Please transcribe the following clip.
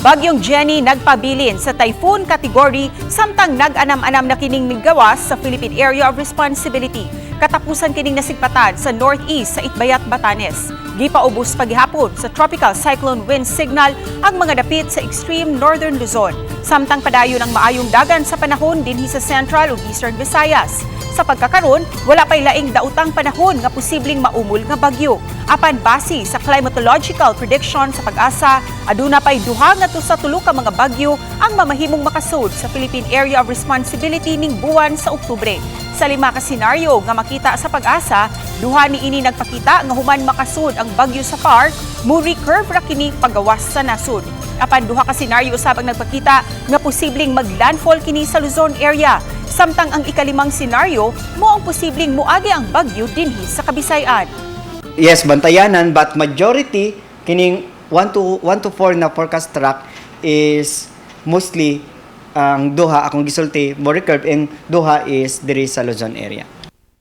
Bagyong Jenny nagpabilin sa typhoon category samtang nag-anam-anam na kining migawas sa Philippine Area of Responsibility. Katapusan kining nasigpatan sa northeast sa Itbayat, Batanes. Gipaubos pagihapon sa tropical cyclone wind signal ang mga dapit sa extreme northern Luzon. Samtang padayon ang maayong dagan sa panahon dinhi sa Central ug Eastern Visayas. Sa pagkakaron, wala pay laing daotang panahon nga posibleng maumol nga bagyo. Apan base sa climatological prediction sa PAGASA, aduna pay 2 ngadto sa 3 ka mga bagyo ang mamahimong makasud sa Philippine Area of Responsibility ning buwan sa Oktubre. Sa lima ka senaryo nga makita sa PAGASA, duha ni ini nagpakita nga human makasud ang bagyo sa PAR, mo recurve ra kini pagawas sa nasud. Apan duha ka senaryo usab ang nagpakita nga posibleng maglandfall kini sa Luzon area. Samtang ang ikalimang senaryo mo ang posibleng muagi ang bagyo dinhi sa Kabisayan. Yes, bantayanan, but majority kining 1 to 1 to 4 na forecast track is mostly ang duha akong gisulti mo recurve and duha is diri sa Luzon area.